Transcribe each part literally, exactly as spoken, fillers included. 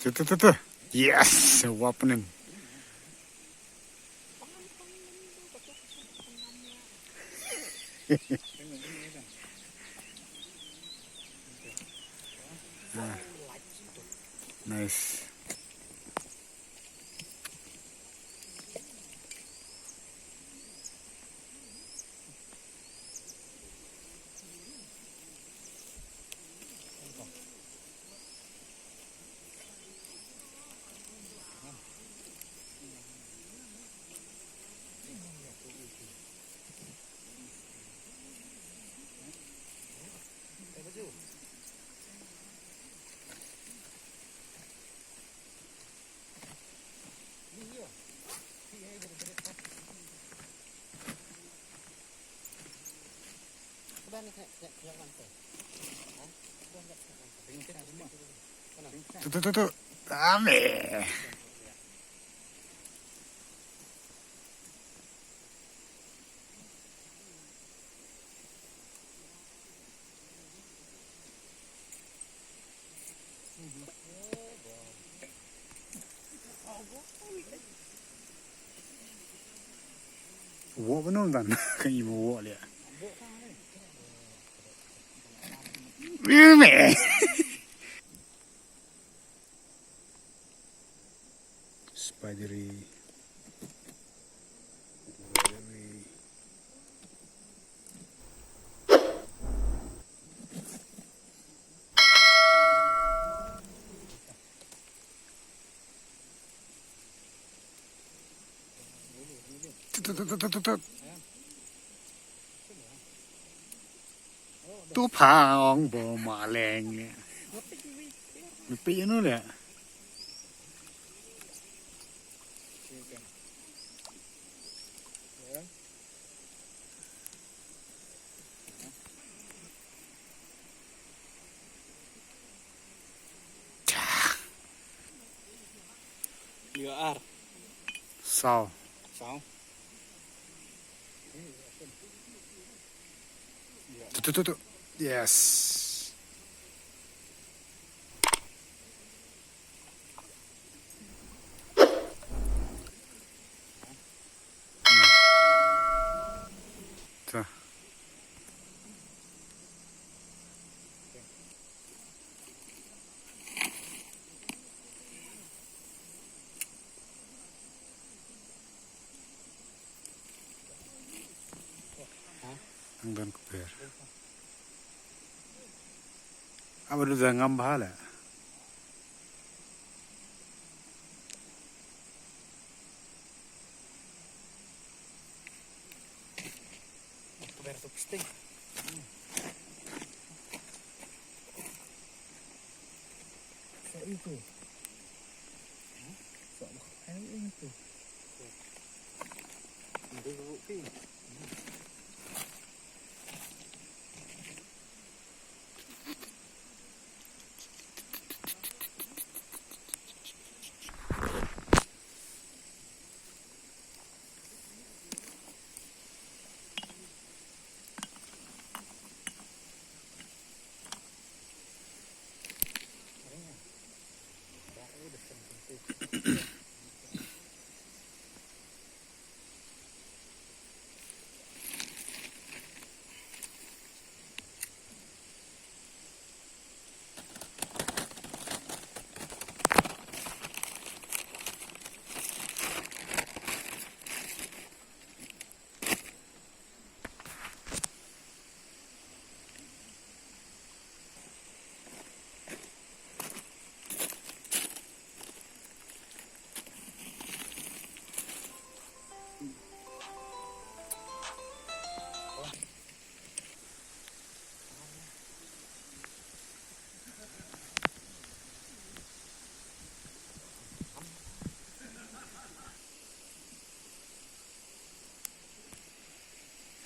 Tu, tu, tu, tu. Yes, wapnen. Ah. Nice. Tu, tu, tu, tu. Ame. Wo ba nong dan kan i mo wo le. Ame. Spidery. Tut, tut, tut, tut, tut. Tu pha ong bo ma leng. Mi pi anu le. Ïa ar. Saw. Saw. Tu, tu, tu, tu. Yes. Ta. Ang don kper. Aba da ngam bha la. Kper tu psting. Sa itu. Sa itu. Itu pi.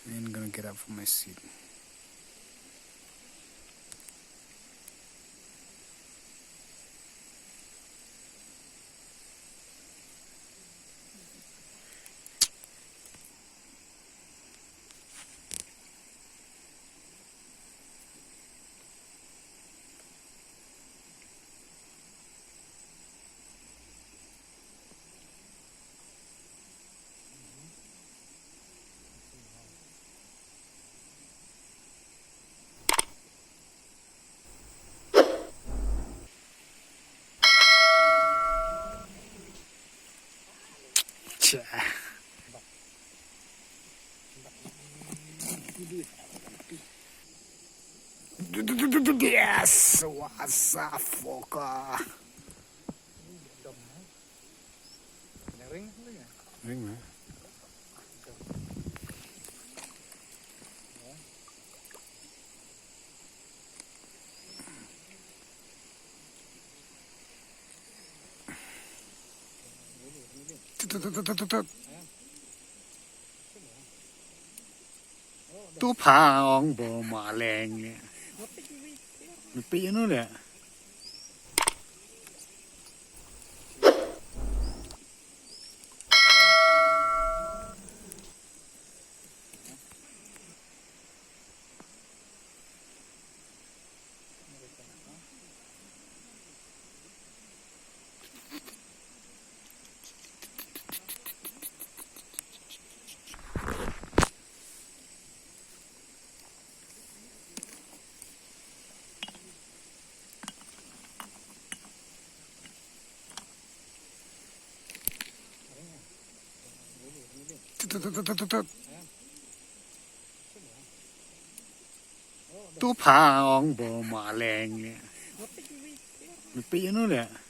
I'm gonna get up from my seat. Yes, what's up, fucker? Ring, eh? Tut, tut, tut, tut, tut. To pha ong bo ma leng. Mpi anu le. Tut, tut, tut, tut, tut. To pha ong bo ma leng. Mpi anu le.